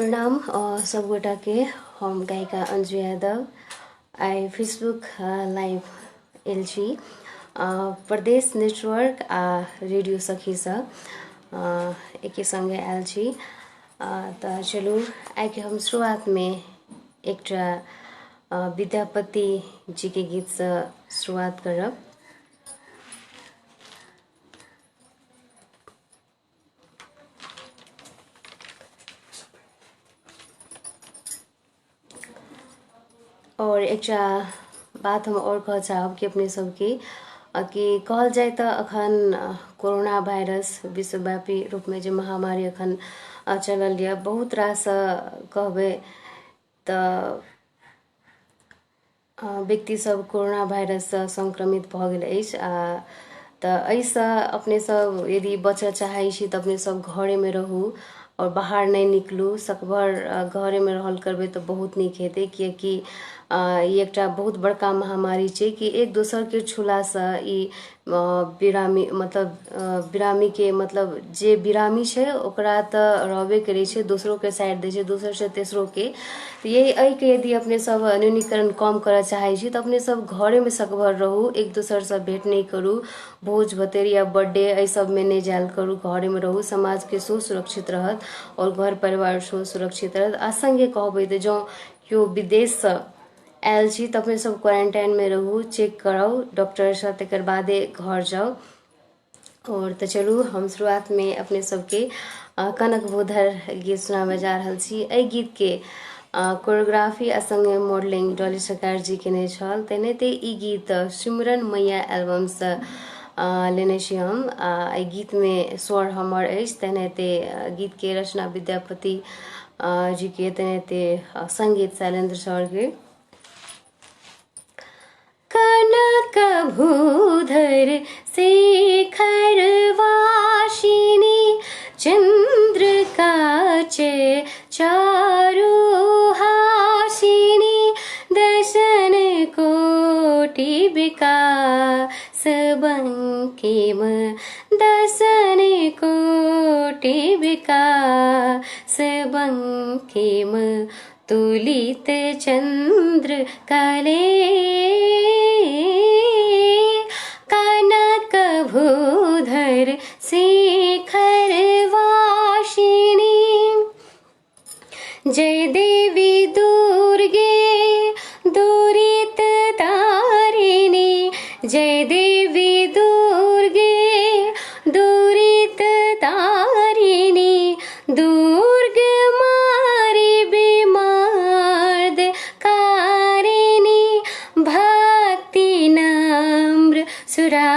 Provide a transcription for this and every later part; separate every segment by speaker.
Speaker 1: प्रणाम सबगोटाके। हम गायिका अंजू यादव आइ फेसबुक लाइव आयल छी प्रदेश नेटवर्क आ रेडियो सखीसँ एके सङ्गे आयल छी। तऽ चलू आइके हम शुरुआतमे एकटा विद्यापति जीके गीतसँ शुरुआत करब। आओर एकटा बात हम आओर कहऽ चाहब कि अपने सबके कि कहल जाय तऽ अखन कोरोना वायरस विश्वव्यापी रूपमे जे महामारी अखन चलल यऽ, बहुत रास कहबै तऽ व्यक्ति सब कोरोना वायरससँ संक्रमित भऽ गेल अछि। आ तऽ एहिसँ अपने सब यदि बचऽ चाहै छी तऽ अपने सब घरेमे रहू आओर बाहर नहि निकलू। सकभर घरेमे रहल करबै तऽ बहुत नीक हेतै, किएकि ई एकटा बहुत बड़का महामारी छै कि एक दोसरके छुलासँ ई बिरामी, मतलब बिरामीके, मतलब जे बिरामी छै ओकरा तऽ रहबे करै छै, दोसरोके साटि दै छै, दोसरसँ तेसरोके। तऽ यही एहिके यदि अपने सब न्यूनीकरण कम करऽ चाहै छी तऽ अपने सब घरेमे सकभर रहू, एक दोसरसँ भेँट नहि करू, भोज भतेर या बर्थडे एहि सबमे नहि जायल करू, घरेमे रहू। समाजके सेहो सुरक्षित रहत आओर घर परिवार सेहो सुरक्षित रहत। आ सङ्गे कहबै तऽ जँ केओ विदेशसँ आयल छी तऽ अपने सब क्वारेंटाइनमे रहू, चेक कराउ डॉक्टरसँ, तकर बादे घर जाउ। आओर तऽ चलू हम शुरुआतमे अपने सबके कनक भूधर गीत सुनाबय जा रहल छी। एहि गीतके कोरियोग्राफी आ सङ्गे मॉडलिंग डॉली सरकार जी केने छल। तेनाहिते ई गीत सिमरन मैया एल्बमसँ लेने छी हम। आ एहि गीतमे स्वर हमर अछि, तेनाहिते गीतके रचना विद्यापति जीके, तेनाहिते सङ्गीत शैलेन्द्र सरके। कनक भूधर शेखर वासिनी चंद्र काचे चारु हासिनी दशन कोटि विकास बंकिम दशन कोटि विकास बंकिम तुलित चंद्र कले कनक भूधर शेखर वासिनी। जय देवी दुर्गे दुरित तारिणी जय देवी दुर्गे दुरित तारिणी दुर्ग मारी बिमर्द कारिणी भक्ति नम्र सुरा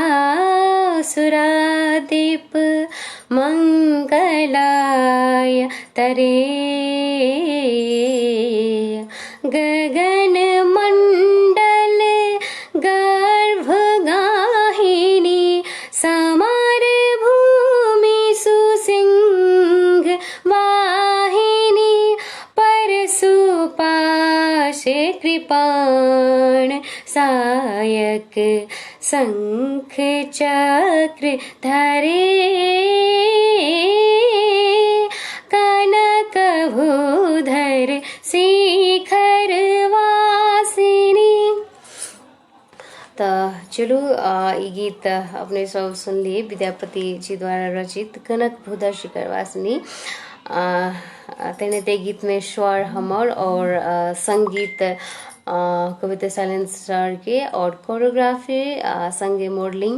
Speaker 1: सुरादीप मंगलाय तरे गगन मंडल गर्भ गाहिनी समर भूमि सुसिंह वाहिनी परसुपाश कृपाण सायक शंख चक्र धरे कनक भूधर शिखर वासिनी। तऽ चलू ई गीत अपने सब सुनलियै, विद्यापति जी द्वारा रचित कनक भूधर शिखर वासिनी। तेनाहिते गीतमे स्वर हमर आओर सङ्गीत कविता शैलेन्द्र सरके आओर कोरियोग्राफी आ सङ्गे मॉडलिंग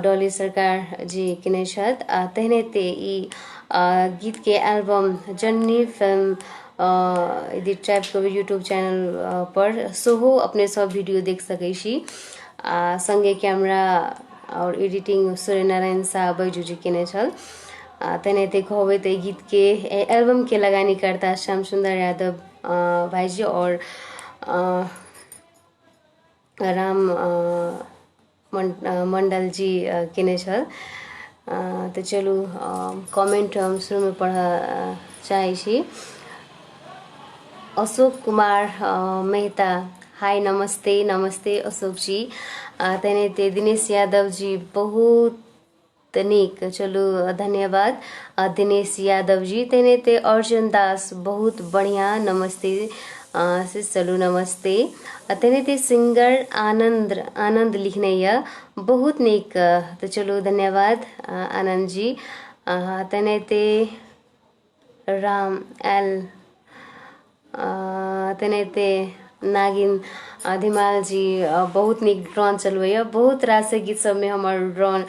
Speaker 1: डॉली सरकार जी केने छथि। आ तेनाहिते ई गीतके एल्बम जननी फिल्म यदि टाइप करबै यूट्यूब चैनल पर सेहो अपने सब वीडियो देख सकै छी। आ सङ्गे कैमरा आओर एडिटिंग सूर्य नारायण साह बैजू जी केने छल। आ तेनाहिते कहबै तऽ एहि गीतके एल्बमके लगानी करता श्याम सुन्दर यादव भाइजी आओर राम मण्डल जी केने छल। तऽ चलू कमेंट हम शुरूमे पढ़ऽ चाहै छी। अशोक कुमार मेहता हाय, नमस्ते, नमस्ते अशोक जी। तेनाहिते दिनेश यादव जी बहुत नीक। चलू धन्यवाद दिनेश यादव जी। तेनाहिते अर्जुन दास बहुत बढ़िआँ, नमस्ते से चलू नमस्ते। तेनाहिते सिंगर आनन्द आनन्द लिखने यऽ बहुत नीक, तऽ चलू धन्यवाद आनन्द जी। तेनाहिते राम एल, तेनाहिते नागिन धिमालजी बहुत नीक ड्रोन चलबैए, बहुत रास गीत सबमे हमर ड्रोन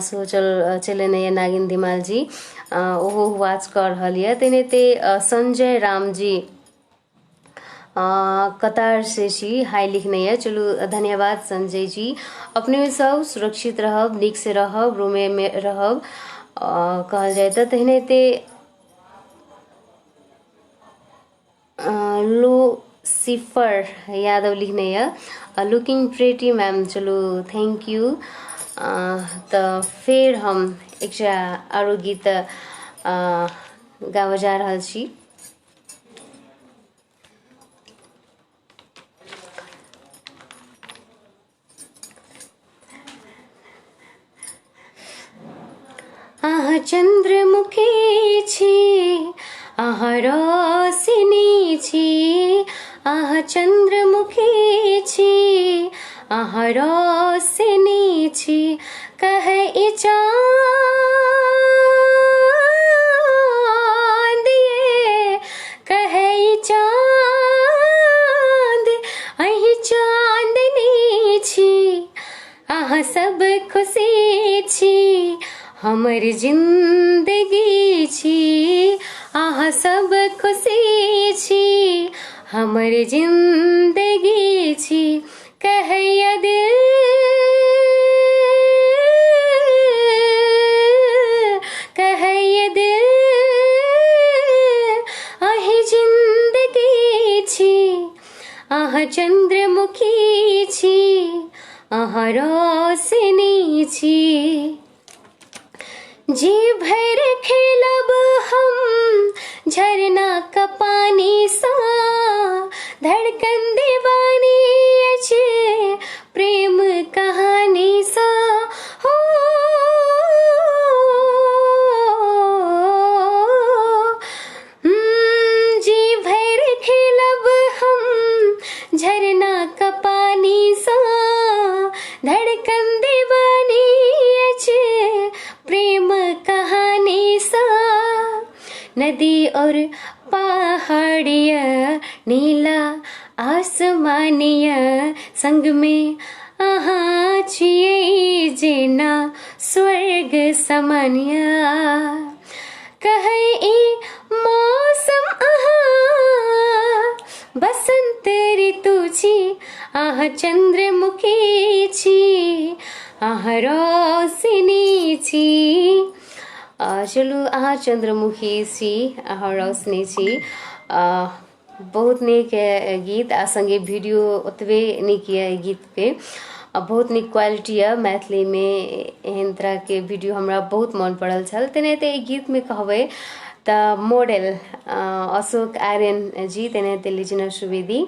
Speaker 1: सेहो चलेने यऽ नागिन धिमालजी, ओहो वाच कऽ रहल यऽ। तेनाहिते संजय रामजी कतार से छी, हाय लिखने यऽ, चलू धन्यवाद संजय जी। अपने सब सुरक्षित रहब, नीक से रहब, रूमेमे रहब कहल जाय तऽ। तेनाहिते लूसीफर यादव लिखने यऽ लुकिंग प्रेटी मैम, चलू thank U. तऽ फेर हम एकटा आरो गीत गाबऽ जा रहल छी। अहाँ चंद्रमुखी छी, अहाँ रोशनी छी, अहाँ चंद्रमुखी छी, अहाँ रोशनी छी, कहै ई चाँद ये, कहै ई चाँद अहीं चाँदनी छी, अहाँ सब खुशी छी, हमर जिंदगी छी, अहाँ सब खुशी छी, हमर जिंदगी छी, कहैया दिल, कहैया दिल अहीं जिंदगी छी, अहाँ चंद्रमुखी छी, अहाँ रोशनी छी। जी भर खेलब हम झरना का पानी सा, धड़कन दीवानी अछि प्रेम कहानी सा, हो जी भर खेलब हम झरना का पानी सा, धड़कन दीवानी अछि प्रेम कहानी सा, नदी और पहाड़िया नीला आसमानिया, संग में अहाँ छियै जेना स्वर्ग समानिया, कहै ई मौसम अहाँ बसंत ऋतु छी, अहाँ चंद्रमुखी छी, अहाँ रोशनी छी। चलू अहाँ चंद्रमुखी छी, अहाँ रोशनी छी। बहुत नीक गीत आ संगे वीडियो ओतबे नीक यऽ एहि गीतके, आ बहुत नीक क्वालिटी यऽ। मैथिलीमे एहन तरहके वीडियो हमरा बहुत मोन पड़ल छल। तेनाहिते एहि गीतमे कहबै तऽ मॉडल अशोक आर्यन जी, तेनाहिते लिजना सुवेदी,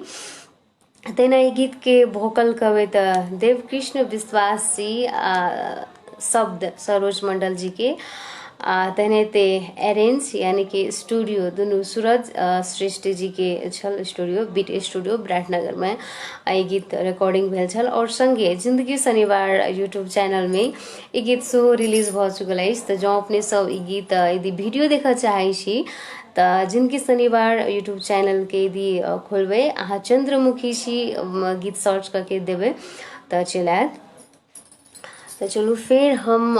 Speaker 1: तहिना एहि गीतके वोकल कहबै तऽ देवकृष्ण विश्वास जी आ शब्द सरोज मण्डल जीके, आ तेनाहिते अरेंज यानी कि स्टूडियो दुनू सूरज श्रेष्ठ जीके छल स्टूडियो, बीट स्टूडियो विराटनगरमे एहि गीत रिकॉर्डिंग भेल छल। आओर सङ्गे जिन्दगी शनिवार यूट्यूब चैनलमे ई गीत सेहो रिलीज भऽ चुकल अछि। तऽ जँ अपने सब ई गीत यदि वीडियो देखऽ चाहै छी तऽ जिनकी शनिवार यूट्यूब चैनलके यदि खोलबै, अहाँ चंद्रमुखी छी गीत सर्च कऽ के देबै तऽ चलि आयत। तऽ चलू फेर हम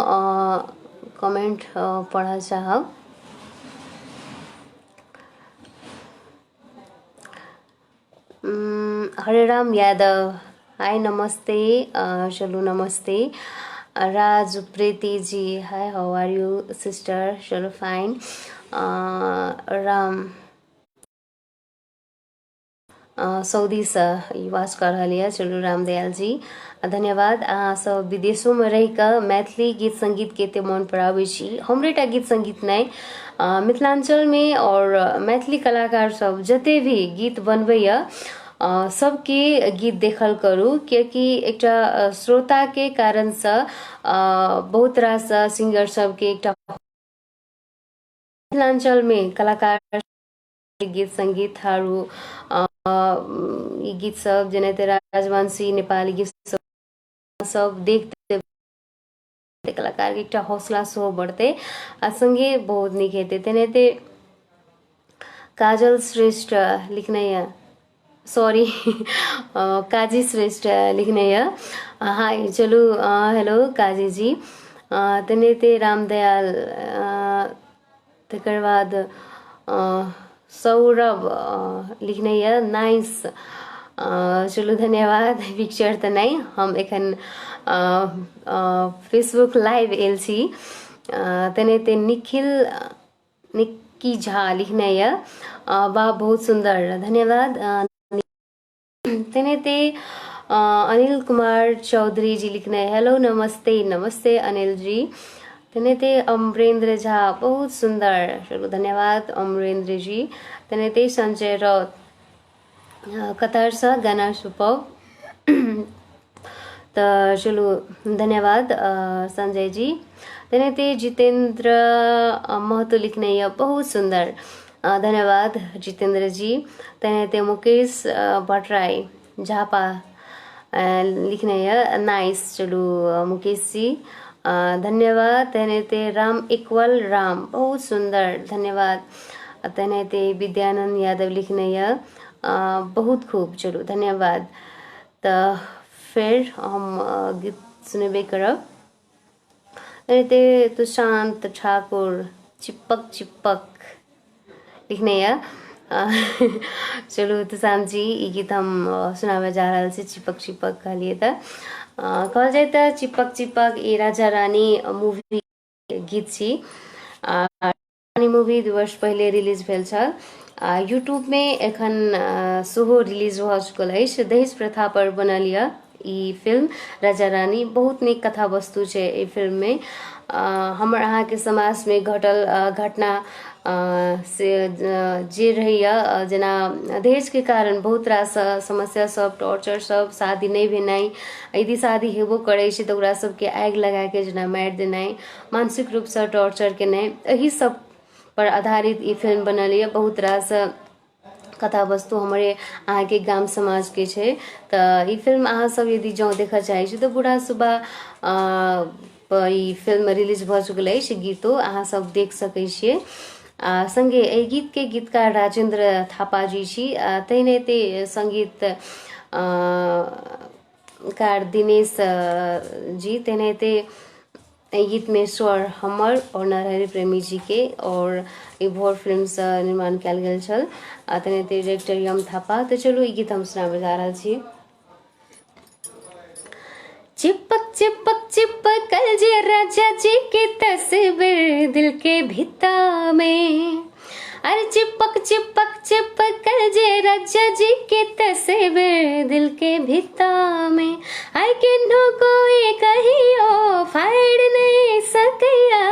Speaker 1: कमेंट पढ़ऽ चाहब। हरे राम यादव हाय नमस्ते, चलू नमस्ते। Raj Preeti ji hi, how are you sister, चलू फाइन। राम सऊदीसँ ई वास कऽ रहल यऽ, चलू रामदयाल जी धन्यवाद। अहाँ सब विदेशोमे रहि कऽ मैथिली गीत सङ्गीतके एते मोन पड़ाबै छी। हमरेटा गीत सङ्गीत नहि, मिथिलाञ्चलमे आओर मैथिली कलाकार सब जते भी गीत बनबैया सबके गीत देखल करू, कियाकि एकटा श्रोताके कारणसँ बहुत रास सिंगर सबके एकटा मिथिलाञ्चलमे कलाकार गीत सङ्गीत थारू ई गीत सब जेनाहिते राजवंशी नेपाली गीत सब सब देखते कलाकारके एकटा हौसला सेहो बढ़तै आ सङ्गे बहुत नीक हेतै। तेनाहिते काजल श्रेष्ठ लिखने यऽ, सॉरी, काजी श्रेष्ठ लिखने यऽ। हाय, चलू, हेलो काजी जी। तेनाहिते रामदयाल, तकर बाद सौरभ लिखने यऽ नाइस। चलू, धन्यवाद। पिक्चर तऽ नहि, हम एखन फेसबुक लाइव आयल छी। तेनाहिते निखिल निक्की झा लिखने यऽ, वाह, बहुत सुन्दर, धन्यवाद। तेनाहिते अनिल कुमार चौधरी जी लिखने, हेलो, नमस्ते। नमस्ते अनिल जी। तेनाहिते अमरेंद्र झा, बहुत सुन्दर, चलू, धन्यवाद अमरेंद्र जी। तेनाहिते संजय राउत, कतारसँ गाना सुपर, तऽ चलू, धन्यवाद संजय जी। तेनाहिते जितेन्द्र महतो लिखने यऽ, बहुत सुन्दर, धन्यवाद जितेन्द्र जी। तेनाहिते मुकेश भट्टराई झापा लिखने यऽ, नाइस, चलू मुकेश जी, धन्यवाद। तेनाहिते राम इक्वल राम, बहुत सुन्दर, धन्यवाद। तेनाहिते विद्यानन्द यादव लिखने यऽ, बहुत खूब, चलू, धन्यवाद। तऽ फेर हम गीत सुनेबे करब। एनाहिते सुशान्त ठाकुर चिपक चिपक लिखने यऽ। चलू सुशान्त जी, ई गीत हम सुनाबय जा रहल छी। चिपक चिपक कहलियै तऽ कहल जाय तऽ चिपक चिपक ई राजा रानी मूवी गीत छी। रानी मूवी 2 वर्ष पहिले रिलीज भेल छल आ यूट्यूबमे एखन सेहो रिलीज भऽ चुकल अछि। दहेज प्रथा पर बनल यऽ ई फिल्म राजा रानी। बहुत नीक कथा वस्तु छै एहि फिल्ममे। हमर अहाँके समाजमे घटल घटना से जे रहैए, जेना दहेजके कारण बहुत रास समस्या सब, टॉर्चर सब, शादी नहि भेनाइ, यदि शादी हेबो करै छै तऽ ओकरा सबके आगि लगाके जेना मारि देनाइ, मानसिक रूपसँ टॉर्चर केनाइ, एहि सब पर आधारित ई फिल्म बनल यऽ। बहुत रास कथा वस्तु हमरे अहाँके गाम समाजके छै। तऽ ई फिल्म अहाँ सब यदि जँ देखऽ चाहै छी तऽ बूढ़ा सुबा ई फिल्म रिलीज भऽ चुकल अछि, गीतो अहाँ सब देख सकै छियै। आ सङ्गे एहि गीतके गीतकार राजेन्द्र थापा जी छी, तहिनाहिते सङ्गीत कार दिनेश जी। तेनाहिते एहि गीतमे स्वर हमर आओर नरहरि प्रेमी जीके आओर ई भोर फिल्मसँ निर्माण कयल गेल छल आ तेनाहिते डायरेक्टर यम थापा। तऽ चलू, ई गीत हम सुनाबय जा रहल छी। चिपक चिपक चिपकल जे राजा जी के तस्वीर दिल के भिता में, अरे चिपक चिपक चिपकल जे राजा जी के तस्वीर दिल के भिता में, आइ केन्हो कोई कहियो फाड़ नहीं सकैया,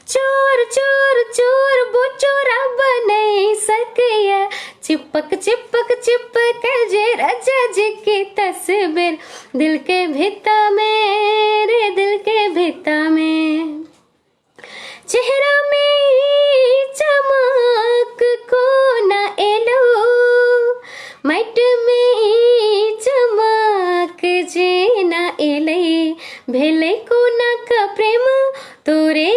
Speaker 1: चोर चोर चोर बोचोरा बनै सकैया। चिपक चिपक चिपकल जे राजा जी के तस्वीर दिल के भिता में रे, दिल के भिता में। चेहरा में चमक कोना एलो, माटि में चमक जेना एलै, भेलै कोना का प्रेम तोरे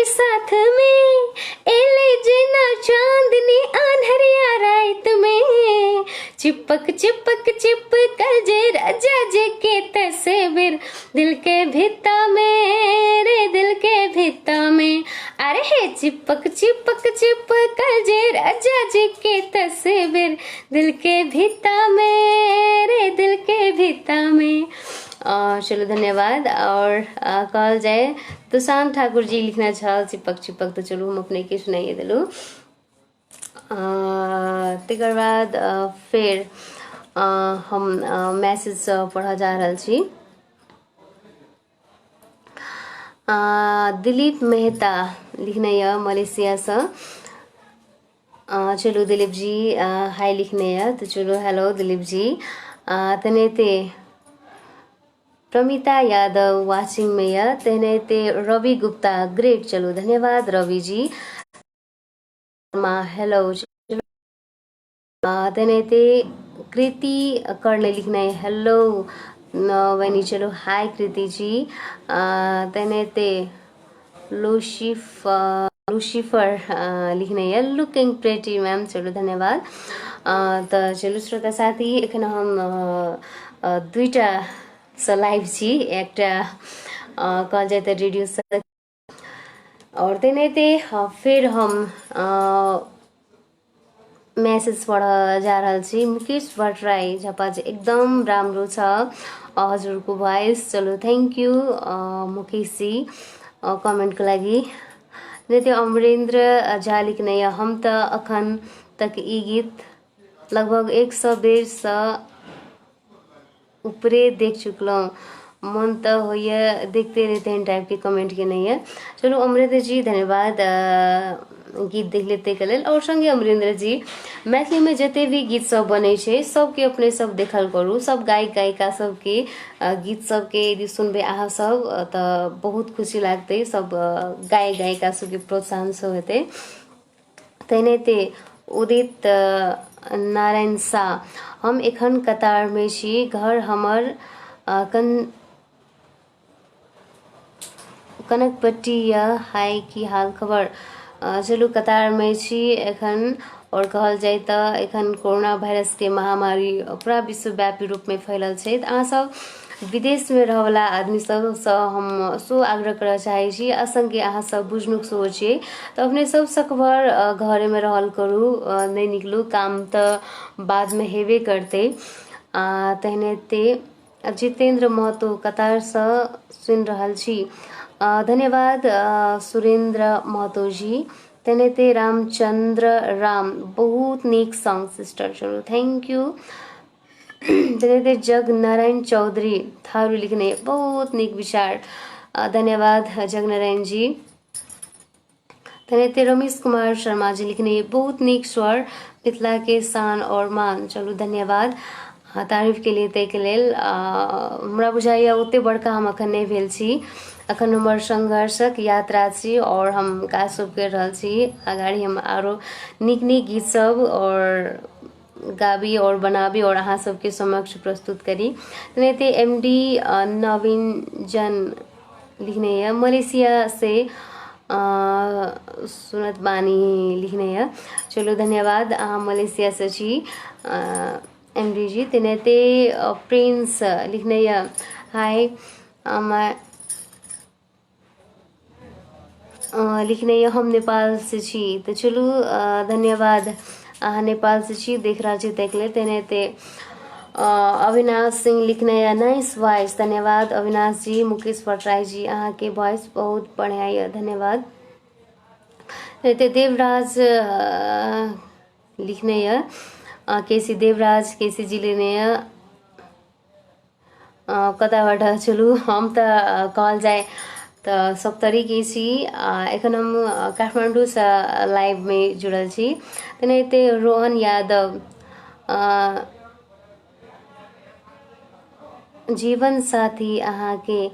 Speaker 1: साथ में, एलै जेना चांदनी अन्हरिया रात में। चिपक चिपक चिपकल जे राजा जी के तस्वीर दिल के भिता में रे, दिल के भिता में। अरे हे चिपक चिपक चिपकल जे राजा जी के तस्वीर दिल के भिता में रे, दिल के भिता में। चलू, धन्यवाद। आओर कहल जाय तुषान ठाकुर जी लिखने छल चिपक चिपक, तऽ चलू, हम अपनेके सुनाइए देलहुँ। तकर बाद फेर हम मैसेजसँ पढ़ऽ जा रहल छी। दिलीप मेहता लिखने यऽ मलेशियासँ। चलू दिलीप जी हाय लिखने यऽ तऽ चलू हेलो दिलीप जी। तेनाहिते प्रमिता यादव वाचिंगमे यऽ, तेनाहिते रवि गुप्ता ग्रेट, चलू धन्यवाद रवि जी। हेलो। तेनाहिते कृति कर्ण लिखने हेलो बहिनी, चलू हाय कृति जी। तेनाहिते लूसीफर लिखने यऽ लुकिंग प्रेटी मैम, चलू धन्यवाद। तऽ चलू श्रोता साथी, एखन हम दुईटा सँ लाइव छी, एकटा कहल जाय तऽ रेडियो आओर तेनाहिते फेर हम मैसेज पढ जा रहल छी। मुकेश भट्टराई झापा जी एकदम राम्रो छ हजुरको भोइस, चलो thank you Mukesh ji कमेन्टको लागि। त्यो अमरेन्द्र झा लिखने हम त अखन तक ई गीत लगभग 100 बेर सँ ऊपरे देख चुकलहुँ, मन तऽ होइए देखते रहिते एहन टाइपके कमेंट केने यऽ। चलू अमरेन्द्र जी धन्यवाद गीत देख लेते के लेल। आओर सङ्गे अमरेन्द्र जी मैथिलीमे जते भी गीत सब बनै छै सबके अपने सब देखल करू, सब गायक गायिका सबके गीत सबके यदि सुनबै अहाँ सब तऽ बहुत खुशी लागतै, सब गायक गायिका सबके प्रोत्साहन सेहो हेतै। तेनाहिते उदित नारायण शाह हम एखन कतारमे छी, घर हमर कनकपट्टी यऽ, हाय की हाल खबर। चलू कतारमे छी एखन, आओर कहल जाय तऽ एखन कोरोना वायरसके महामारी पूरा विश्वव्यापी रूपमे फैलल छै, तऽ अहाँसभ विदेशमे रहऽवला आदमी सबसँ हम सेहो आग्रह करऽ चाहै छी आ सङ्गे अहाँ सब बुझनुक सेहो छियै तऽ अपने सब सकभर घरेमे रहल करू, नहि निकलू, काम तऽ बादमे हेबे करतै। तेनाहिते जितेन्द्र महतो कतारसँ सुनि रहल छी, धन्यवाद सुरेन्द्र महतो जी। तेनाहिते रामचन्द्र राम बहुत नीक सॉन्ग सिस्टर, चलू thank you. तेनाहिते जगनारायण चौधरी थारू लिखने बहुत नीक विचार, धन्यवाद जगनारायण जी। तेनाहिते रमेश कुमार शर्मा जी लिखने बहुत नीक स्वर, मिथिला के शान और मान, चलू धन्यवाद तारीफ के लिए। ताहिके लेल हमरा बुझाइए ओते बड़का हम अखन नहि भेल छी, अखन हमर संघर्षक यात्रा छी और हम काज सब करि रहल छी, अगाडि हम आरो नीक नीक गीत सब और गाबी और बनाबी और अहाँ सबके समक्ष प्रस्तुत करी। तेनाहिते एम डी नवीन जन लिखने यऽ मलेशिया से सुनत बानी लिखने यऽ, चलू धन्यवाद अहाँ मलेशिया से छी एम डी जी। तेनाहिते प्रिंस लिखने यऽ हाय लिखने यऽ हम नेपालसँ छी, तऽ चलू धन्यवाद अहाँ नेपालसँ छी देख रहल छी ताहिके लेल। तेनाहिते अविनाश सिंह लिखने यऽ नाइस वॉइस, धन्यवाद अविनाश जी। मुकेश भट्टराई जी अहाँके वॉइस बहुत बढ़िआँ यऽ, धन्यवाद। तेनाहिते देवराज लिखने यऽ के सी देवराज के सी जी लिखने यऽ कताबाट, चलू हम तऽ कहल जाय तऽ सप्तरीके छी, एखन हम काठमाडौँसँ लाइभमे जुड़ल छी। तेनाहिते रोहन यादव जीवन साथी अहाँके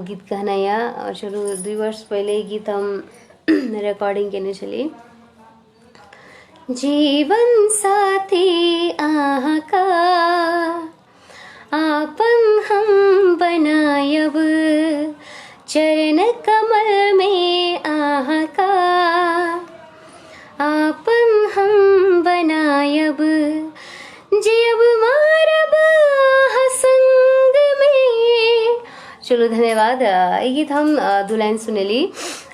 Speaker 1: गीत कहनाइ यऽ, चलू 2 वर्ष पहिले ई गीत हम रिकॉर्डिंग केने छली। जीवन साथी अहाँका आपन हम बनायब, चरण कमल में अहाँका आपन हम बनायब, जियब मारब अहाँ संग में। चलू धन्यवाद। ई गीत हम 2 लाइन सुनेली,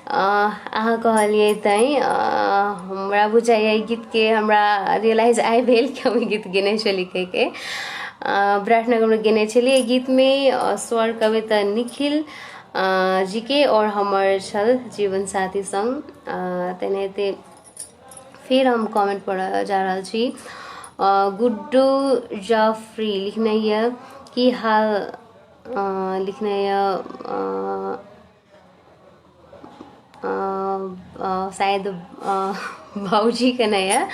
Speaker 1: अहाँ कहलियै तैँ हमरा बुझाइए ई गीतके हमरा रियलाइज आइ भेल कि हम ई गीत गेने छली कहिके। विराटनगरमे गेने छलियै। एहि गीतमे स्वर कविता निखिल जीके आओर हमर छल जीवन साथी सङ्ग। तेनाहिते फेर हम कमेंट पढ़ऽ जा रहल छी। गुड्डू जाफरी लिखने यऽ की हाल, लिखने यऽ शायद भाउजी केना यऽ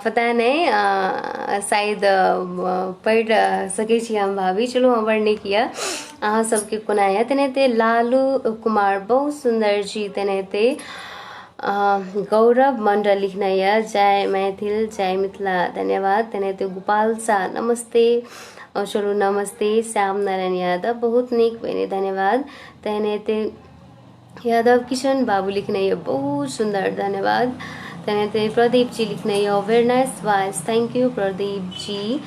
Speaker 1: पता नहि, शायद पढ़ि सकै छी हम भाभी। चलू हमर नीक यऽ, अहाँ सबके कोना यऽ? तेनाहिते लालू कुमार बहुत सुन्दर छी। तेनाहिते गौरव मंडल लिखने यऽ जय मैथिल जय मिथिला, धन्यवाद। तेनाहिते गोपाल शाह नमस्ते, चलू नमस्ते। श्याम नारायण यादव बहुत नीक बहिनी, धन्यवाद। तेनाहिते यादव किशन बाबू लिखने यऽ बहुत सुन्दर, धन्यवाद। तेनाहिते प्रदीप जी लिखने यऽ very nice voice, thank you Pradeep ji.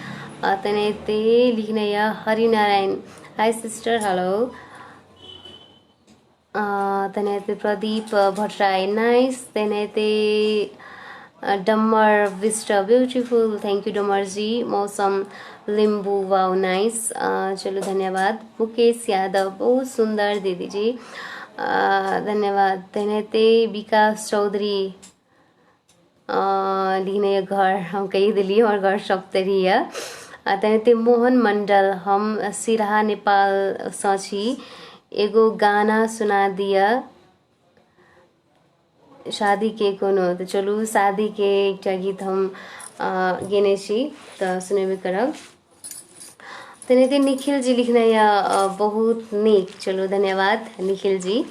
Speaker 1: तेनाहिते लिखने यऽ हरिनारायण हाई सिस्टर हेलो। तेनाहिते प्रदीप भट्टराई नाइस। तेनाहिते Damar Bista beautiful, thank you Damar ji. Mausam Limbu wow nice, चलो धन्यवाद। मुकेश यादव बहुत सुन्दर दीदी जी, धन्यवाद। तेनाहिते विकास चौधरी लिखने घर हम कहि देलियै, हमर घर सप्तरी यऽ। तेनाहिते मोहन मंडल हम सिरहा नेपालसँ छी, एगो गाना सुना दिअ शादीके कोनो। तऽ चलू शादीके एकटा गीत हम गेने छी तऽ सुनेबे करब। तेनाहिते निखिल जी लिखने यऽ बहुत नीक, चलू धन्यवाद निखिल जी।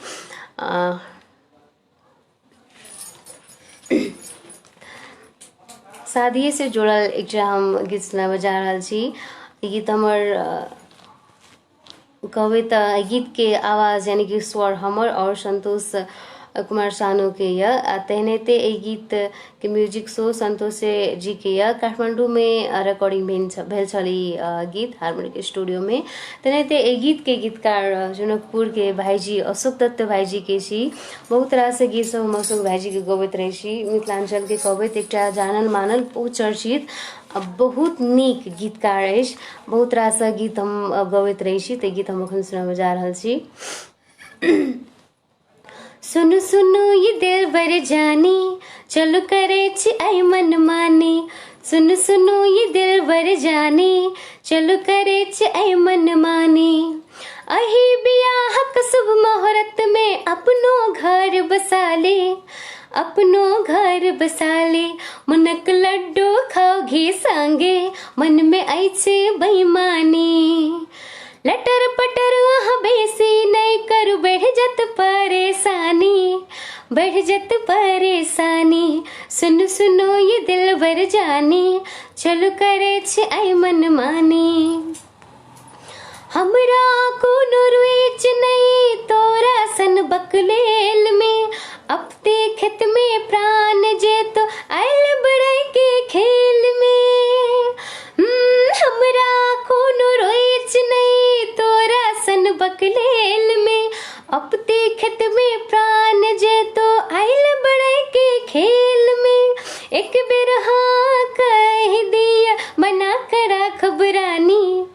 Speaker 1: शादिएसँ जुड़ल एकटा हम गीत सुनाबऽ जा रहल छी। ई गीत हमर कहबै तऽ एहि गीतके आवाज यानि कि स्वर हमर आओर सन्तोष कुमार सानूके यऽ। आ तेनाहिते एहि गीतके म्यूजिक सेहो सन्तोषे जीके यऽ। काठमाण्डूमे रिकॉर्डिंग भेल छल ई गीत हार्मोनिक स्टूडियोमे। तेनाहिते एहि गीतके गीतकार जनकपुरके भाइजी अशोक दत्त भाइजीके छी। बहुत रास गीत सब हम अशोक भाइजीके गबैत रहै छी। मिथिलाञ्चलके कहबै तऽ एकटा जानल मानल बहुत चर्चित आ बहुत नीक गीतकार अछि। बहुत रास गीत हम गबैत रहै छी, तऽ गीत हम एखन सुनाबऽ जा रहल छी। सुनु सुनु ये दिल बर जानी, चलू करे छी आई मन मानी। सुनु सुनु ये दिल बर जानी, चलू करे छी आई मन मानी। अही बियाहक शुभ मुहूर्त में अपनो घर बसा ले, अपनो घर बसा ले। मनक लड्डू खाओ घी संगे, मन में अछि बेईमानी। लटर पटर अहाँ बेसी नहीं करू, बढ़ जत परेशानी, बढ़ जत परेशानी। सुनु सुनु ये दिल भर जानी, चलू करे छी आई मन मानी। हमरा कोनो रुचि नहीं तोरा सन बकलेल में, अपने खेत में प्राण जे तो आयल बड़े के खेल में। हमरा कोनो रुचि नहीं तोरा सन बकलेल में, अपने खेत में प्राण जे तो आयल बड़े के खेल में। एक बेर हाँ कह दिया बना कर राखब रानी,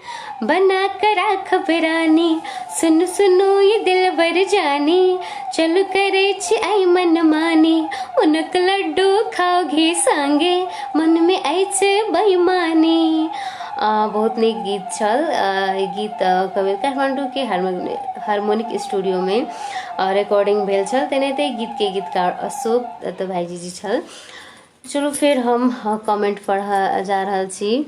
Speaker 1: बना कर राखब रानी। सुन सुनो ये दिल भर जानी, चलू करे छी आई मन मानी। उनक लड्डू खाओ घी संगे, मन में अछि बेईमानी। बहुत नीक गीत छल। ई गीत कबीर काठमाण्डूके हार्मोनिक स्टूडियोमे रिकॉर्डिंग भेल छल। तेनाहिते गीतके गीतकार अशोक दत्त भाईजी जी छल। चलू फेर हम कमेंट पढ़ जा रहल छी।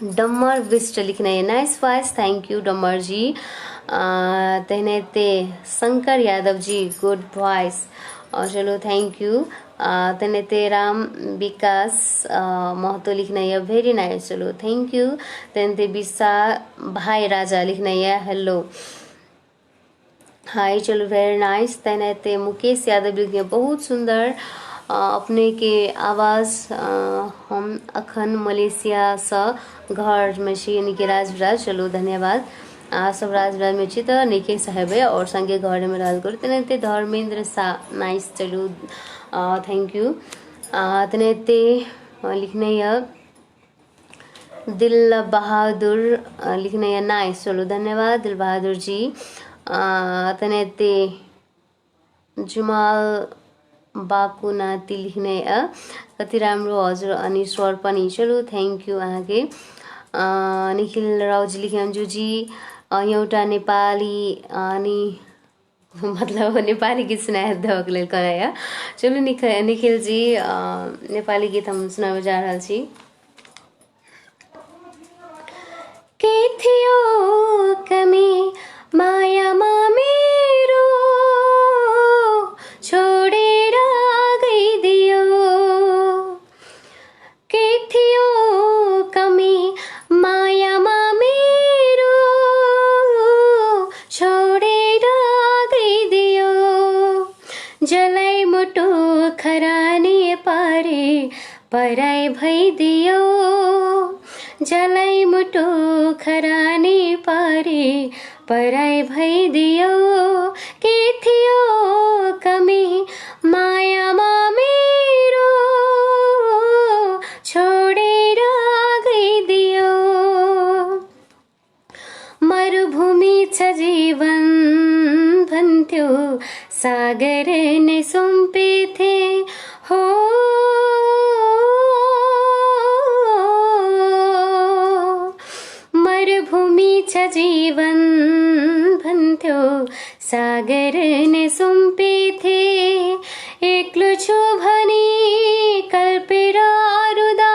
Speaker 1: डम्मर बिष्ट लिखने यऽ nice voice, thank you Dammar जी। तेनाहिते शंकर यादव जी गुड वॉइस, चलू thank you. तेनाहिते राम विकास महतो लिखने यऽ वेरी नाइस, चलू thank you. तेनाहिते विशा भाई राजा लिखने यऽ हेलो हाय, चलू वेरी नाइस। तेनाहिते मुकेश यादव लिखने बहुत सुन्दर अपने के आवाज़, हम अखन मलेशियासँ घरमे छी यानी कि राजविराज, चलू धन्यवाद। अहाँ सब राजविराजमे छी तऽ नीकेसँ हेबै आओर सङ्गे घरमे रहल करू। तेनाहिते धर्मेंद्र शाह नाइस, चलू thank you. तेनाहिते लिखने यऽ दिल बहादुर लिखने यऽ नाइस, चलू धन्यवाद दिल बहादुर जी। तेनाहिते जुमाल बाकु नाति लिखने यऽ कति राम्रो हजुर अनि स्वर पनि, चलू thank you अहाँके। निखिल राउजी लिखने अन्जुजी एउटा नेपाली अनि मतलब नेपाली गीत सुना देबऽके लेल कहैया। चलू निखिल जी, नेपाली गीत हम सुनाबऽ जा रहल छी। के थियो कमी मायामा मेरो, छोडेर गइदियो। के थियो कमी मायामा मेरो, छोडेर गइदियो। जलाई मुटु खरानी पारे पराई भइदियो। जलाई मुटु खरानी पारे पराई भइदियो। के थियो कमी मायामा मेरो, छोडेर गइदियो। मरुभूमि छ जीवन भन्थ्यो, सागर नै सुम्पेथे हो। मरुभूमि छ जीवन भन्थ्यो, सागर नै सुम्पेथे। एक्लो छु भनी कल्पेर रुँदा,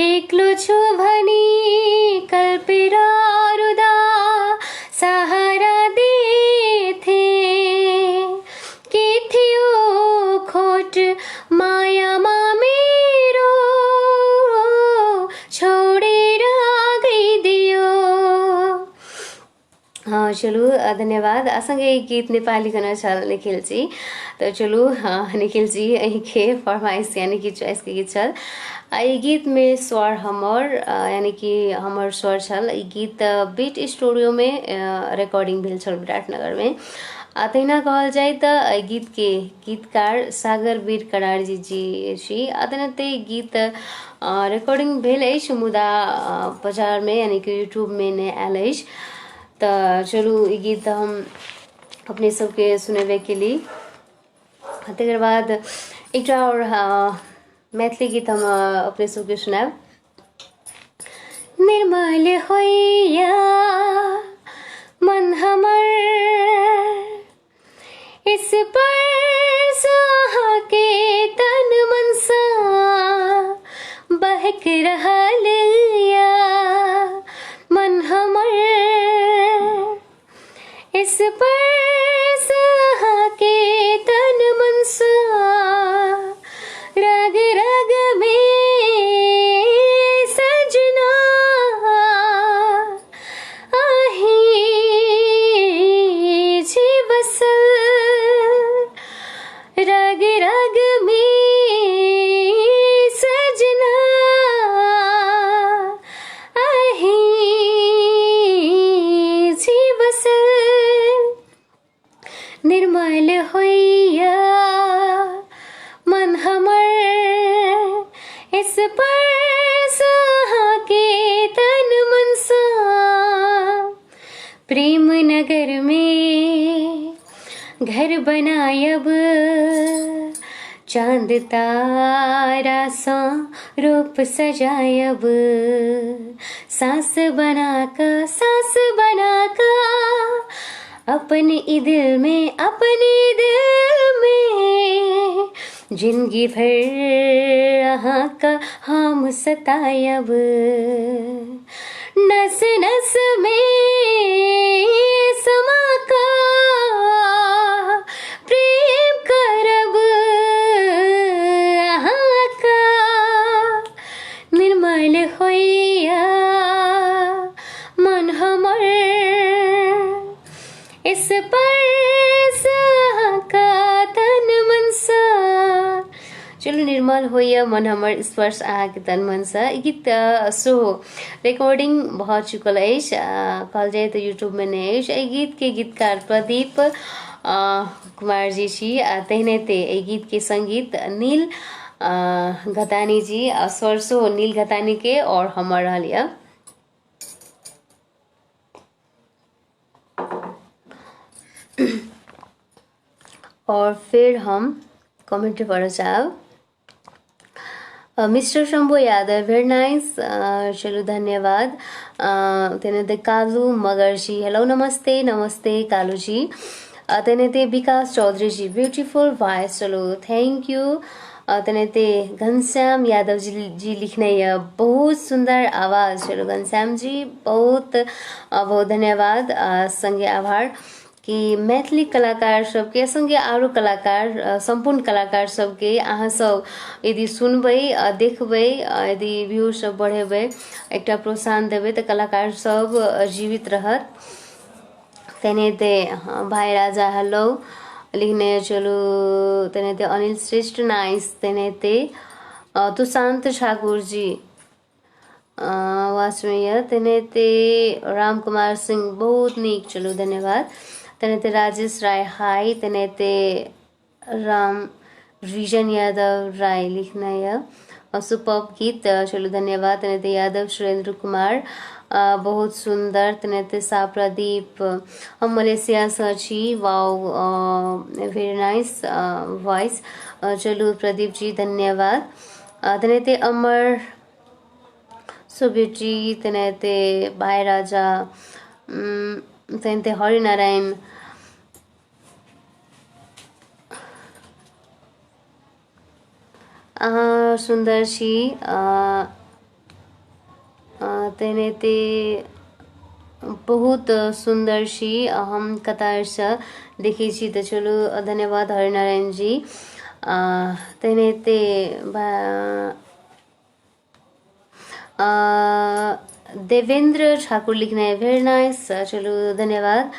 Speaker 1: एक्लो छु भनी कल्पेर रुँदा, सहारा दिएथे। के थियो खोट मायामा मेरो, छोडेर गइदियो। चलू धन्यवाद। सँगै गीत नेपाली गाना छल निखिल जी। तऽ चलू निखिल जी अहीँके फरमाइश यानी कि चॉइसके गीत छल। एहि गीतमे स्वर हमर यानी कि हमर स्वर छल। ई गीत बीट स्टूडियोमे रिकॉर्डिंग भेल छल विराटनगरमे। आ तहिना कहल जाय तऽ एहि गीतके गीतकार सागर वीर करारजी जी छी। आ तेनाहिते गीत रिकॉर्डिंग भेल अछि, मुदा बाजारमे यानी कि यूट्यूबमे नहि आयल अछि। तऽ चलू ई गीत हम अपने सबके सुनेबे केली। तकर बाद एकटा आओर मैथिली गीत हम अपने सबके सुनायब। निर्मल होइया मन हमर, इस पर के तन मन सा बहक रहल या। मन हमर इस पर के तन मन सा, रग रग में सजना आही जी बसल। रग रग में सजना आही जी बसल। निर्मल होइया मन हमर, इस पर के तन मन सा। प्रेम नगर में घर बनायब, चांद तारा सा रूप सजायब। सांस बना का, सांस बना का अपने ई दिल में, अपने दिल में जिंदगी भर अहाँ का हम सतायब। नस नस में समा का प्रेम करब अहाँ का। निर्मल होइया मन हमर, इस पर का तन मन सा। चलू निर्मल होइया मन हमर, स्पर्श अहाँके तन मन सा। ई गीत सेहो रिकॉर्डिंग भऽ चुकल अछि, कहल जाय तऽ यूट्यूबमे नहि अछि। एहि गीतके गीतकार प्रदीप कुमार जी छी। आ तेनाहिते एहि गीतके संगीत नील घतानी जी, आ स्वर सेहो नील घतानीके आओर हमर रहल यऽ। और फिर हम कमेंट पढ़ऽ चाहब। मिस्टर शम्भू यादव वेरी नाइस, चलू धन्यवाद। तेनाहिते कालू मगरजी हेलो नमस्ते, नमस्ते कालूजी। तेनाहिते विकास चौधरीजी ब्यूटीफुल वॉइस, चलू thank you. तेनाहिते घनश्याम यादव जी लिखने यऽ बहुत सुन्दर आवाज, चलू घनश्याम जी बहुत बहुत धन्यवाद संगे आभार कि मैथिली कलाकार सबके संगे आरो कलाकार सम्पूर्ण कलाकार सबके अहाँ सब यदि सुनबै देखबै, यदि व्यू सब बढ़ेबै, एकटा प्रोत्साहन देबै तऽ कलाकार सब जीवित रहत। तेनाहिते भाई राजा हेलो लिखने चलू। तेनाहिते अनिल श्रेष्ठ नाइस। तेनाहिते तुषान्त ठाकुर जी वाचमे यऽ। तेनाहिते राम कुमार सिंह बहुत नीक, चलू धन्यवाद। तेनाहिते राजेश राय हाई। तेनाहिते राम रिजन यादव राय लिखने यऽ सुपर गीत, चलू धन्यवाद। तेनाहिते यादव सुरेंद्र कुमार बहुत सुन्दर। तेनाहिते साह प्रदीप हम मलेशियासँ छी, वाओ वेरी नाइस वॉइस, चलू प्रदीप जी धन्यवाद। तेनाहिते अमर सुबेटी, तेनाहिते भाई राजा, तेनाहिते हरिनारायण अहाँ सुन्दर छी। तेनाहिते बहुत सुन्दर छी, हम कतारसँ देखै छी, तऽ चलू धन्यवाद हरिनारायण जी। तेनाहिते देवेंद्र ठाकुर लिखने वेरी नाइस, चलू धन्यवाद।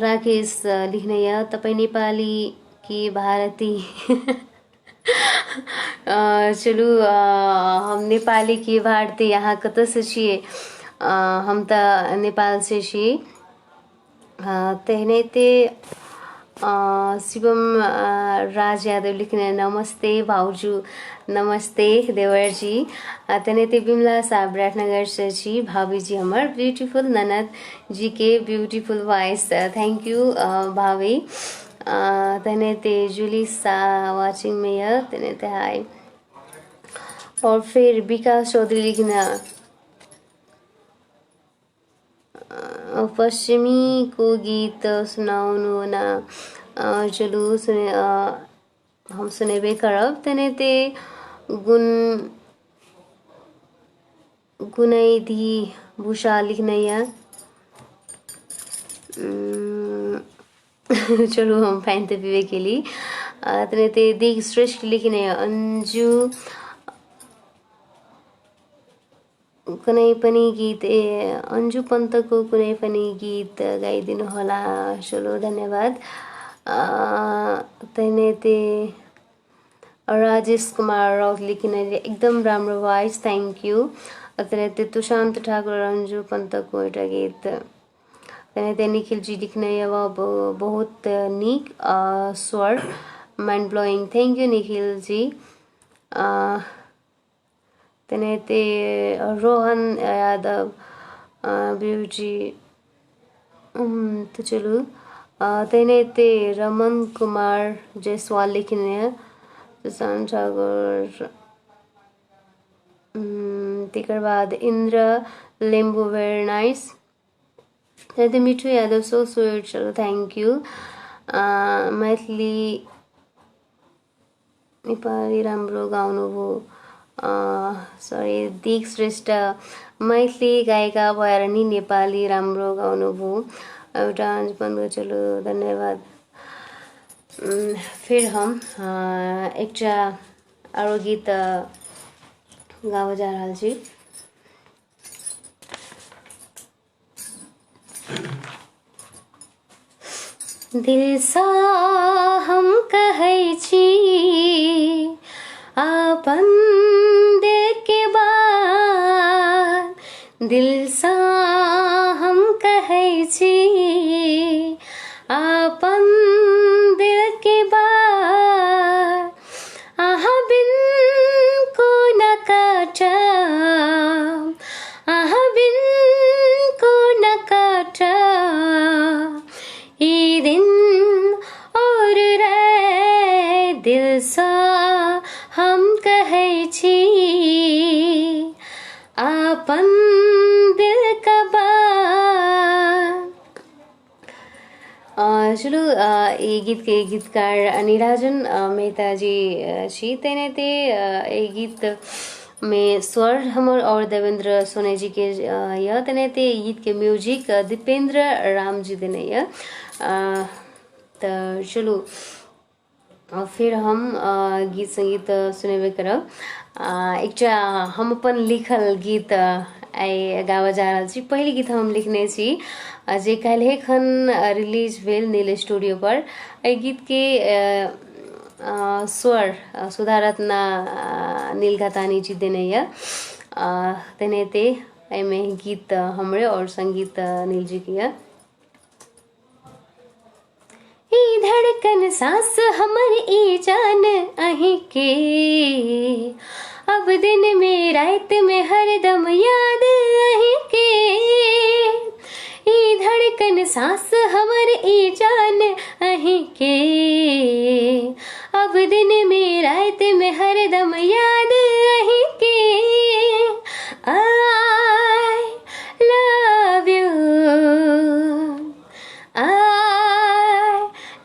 Speaker 1: राकेश लिखने यऽ तपाईँ नेपाली कि भारती? चलू हम नेपाली कि भारती, अहाँ कतऽसँ छियै? हम तऽ नेपालसँ छी। तेनाहिते शिवम राज यादव लिखने नमस्ते भाउजू, नमस्ते देवरजी। तेनाहिते बिमला साह विराटनगरसँ छी, भाभीजी हमर ब्यूटीफुल ननद जीके ब्यूटीफुल वॉइस, thank you भाभी। तेनाहिते जूली साह वाचिङमे यऽ, तेनाहिते हाई। और फिर विकास चौधरी लिखने पश्चिमीको गीत सुनाउनु न, चलू सुने हम सुनेबे करब। तेनाहिते गुणैधी भूषा लिखने यऽ, चलू हम पानि तऽ पीबे केली। तेनाहिते दिग श्रेष्ठ लिखने यऽ अंजू कुनै पनि गीत, ए अन्जु पन्तको कुनै पनि गीत गाइदिनु होला, चलो धन्यवाद। तेनाहिते राजेश कुमार राउत लिखने एकदम राम्रो भोइस, thank you. तेनाहिते तुषान्त ठाकुर अन्जु पन्तको एउटा गीत। तेनाहिते निखिलजी लिखने अब बहुत नीक स्वर, mind blowing, thank you Nikhilji. तेनाहिते रोहन यादव ब्युटी, तऽ चलू। तेनाहिते रमन कुमार जायसवाल लिखने सुशांत ठाकुर, तकर बाद इन्द्र लिम्बू वेरी नाइस। तेनाहिते मिठू यादव सो स्वीट, चलू thank you. Maithili Nepali राम्रो गाउनुभयो, सरी दिग श्रेष्ठ मैथिली गायिका भएर नि नेपाली राम्रो गाउनुभयो, एउटा बन्द, चलु धन्यवाद। फेर हम एकटा आरो गीत गाबऽ जा रहल छी। दिलसँ हम कहै छी अपन दिलके बात, दिलसँ हम कहै छी अपन दिलके बात, अहाँ बिन कोना काटब, अहाँ बिन कोना काटब ई दिन और रात, दिलसँ हम कहै चलू, ई गीतके गीतकार निराजन मेहताजी छी। तेनाहिते एहि गीतमे स्वर हमर आओर देवेंद्र सोनी जीके यऽ। तेनाहिते ई गीतके म्यूजिक दीपेंद्र राम जी देने यऽ। तऽ चलू, फेर हम गीत सङ्गीत सुनेबे करब। एकटा हम अपन लिखल गीत आइ गाबऽ जा रहल छी। पहिल गीत हम लिखने छी, जे काल्हि खन रिलीज भेल नील स्टूडियोपर। एहि गीतके स्वर सुधा रत्ना नील घतानी जी देने यऽ। तेनाहिते एहिमे गीत हमरे आओर सङ्गीत नीलजीके यऽ। ई धड़कन सांस हमर ई जान अहीं के, अब दिन में रात में हरदम याद अहीं के। ई धड़कन सांस हमर ई जान अहीं के, अब दिन में रात में हरदम याद अहीं के। I love you, I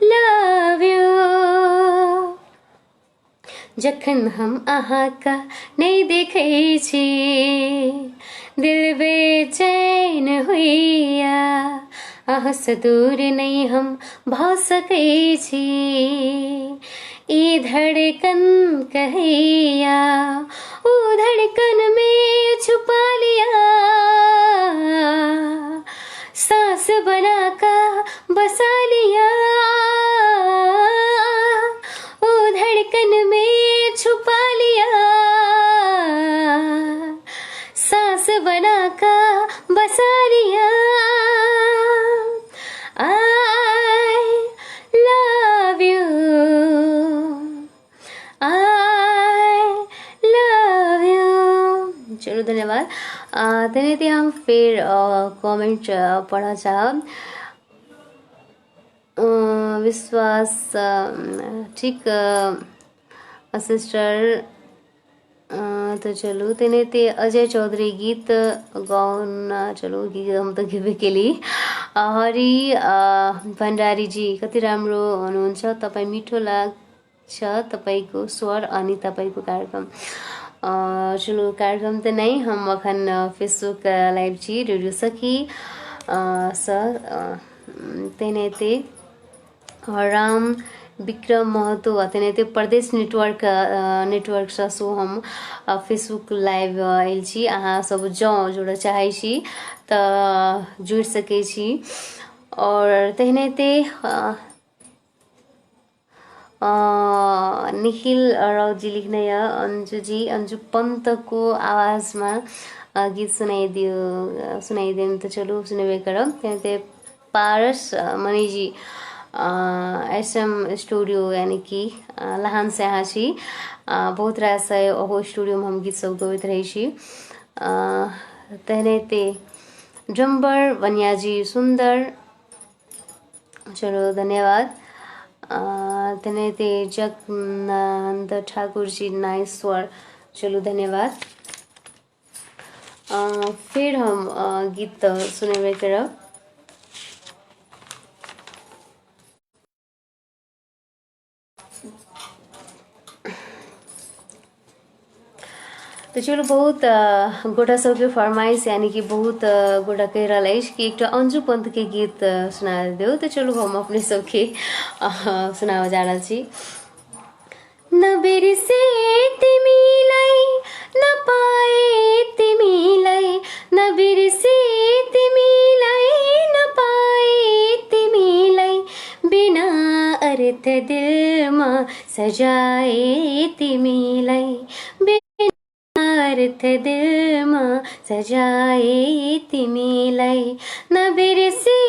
Speaker 1: love you. जखन हम अहाँके नहि देखै छी, दिल बेचैन होइया। अहाँसँ दूर नहि हम भऽ सकै छी, ई धड़कन कहैया। ओ धड़कन में छुपा लिया, सांस बना का बसा लिया। ओ धड़कन में छुपा लिया, सांस बना का बसा लिया। I love you, I love you. चलू, धन्यवाद। तेनाहिते हम फेर कमेंट पढ़ऽ चाहब। विश्वास ठीक सिस्टर। तऽ चलू, तेनाहिते अजय चौधरी गीत गाउन। चलू, गीत हम तऽ गेबे केली। हरि भण्डारीजी, कति राम्रो हुनुहुन्छ तपाईँ, मिठो लाग्छ तपाईँको स्वर अनि तपाईँको कार्यक्रम। चलू, कार्यक्रम तऽ नहि, हम अखन फेसबुक लाइभ छी रेडियो सखी सँ। तेनाहिते राम विक्रम महतो, तेनाहिते प्रदेश नेटवर्कसँ सेहो हम फेसबुक लाइव आयल छी। अहाँ सब जँ जुड़ऽ चाहै छी तऽ जुड़ि सकै छी। आओर तेनाहिते निखिल राउतजी लिख्ने यऽ, अन्जुजी, अन्जु पन्तको आवाजमा गीत सुनाइदियो, सुनाइदियो। तऽ चलू, सुनेबे करब। तेनाहिते पारस मणिजी, एस एम स्टूडियो, यानी कि लहानसँ अहाँ छी। बहुत रास ओहो स्टूडियोमे हम गीत सब गबैत रहै छी। तेनाहिते डम्बर बनियाजी, सुन्दर। चलो, धन्यवाद। तेनाहिते जगनन्द ठाकुरजी, नाइस स्वर। चलू, धन्यवाद। फेर हम गीत सुनेबे करब। तऽ चलू, बहुत गोटा सबके फरमाइश, यानी कि बहुत गोटा कहि रहल अछि कि एकटा अंजू पंत के गीत सुना दियौ। तऽ चलू, हम अपने सबके सुनाबऽ जा रहल छी। न बिर्से तिमीलाई, नपाए तिमीलाई, न बिर्से तिमीलाई, नपाए तिमीलाई, बिना अर्थ दिलमा सजाए तिमीलाई, बिना अर्थ दिलमा सजाए तिमीलाई, न बिर्से